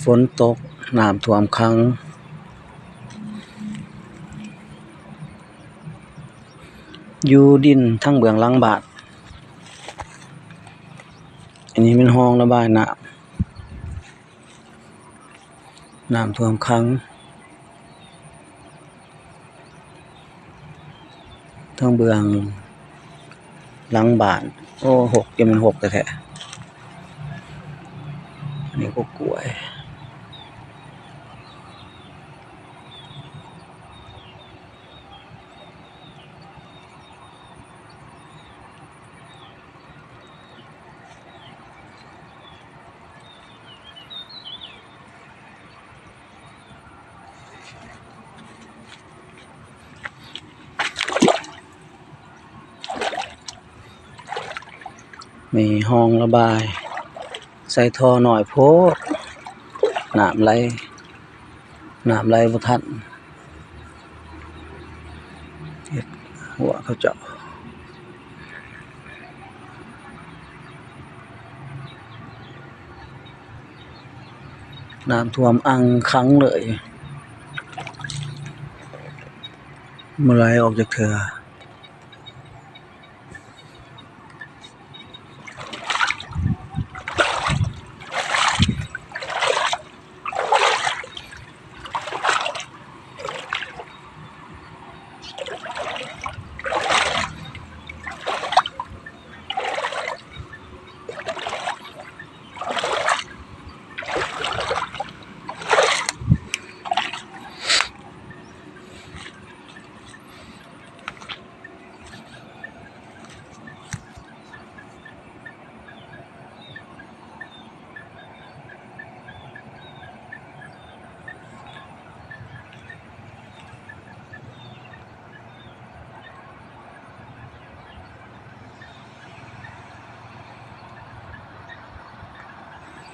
ຝົນຕົກ ນ້ຳຖ້ວມຂັງ ຢູ່ດິນທາງເບື້ອງຫຼັງບ້ານ. ອັນນີ້ແມ່ນຮ່ອງລະບາຍນ້ຳ ນ້ຳຖ້ວມຂັງ ທາງເບື້ອງຫຼັງບ້ານ. ໂອ້ ຮົກ ຈະແມ່ນຮົກແທ້ໆ. ອັນນີ້ກໍກ້ວຍ. ມີຮ່ອງລະບາຍ ໃສ່ທໍ່ນ້ອຍໂພດ ນ້ຳໄຫຼ ນ້ຳໄຫຼບໍ່ທັນ ເຮັດຫົວເຂົາເຈົ້າ. ນ້ຳຖ້ວມອັ່ງຂັງເລີຍ ບໍ່ໄຫຼອອກຈັກເທື່ອ.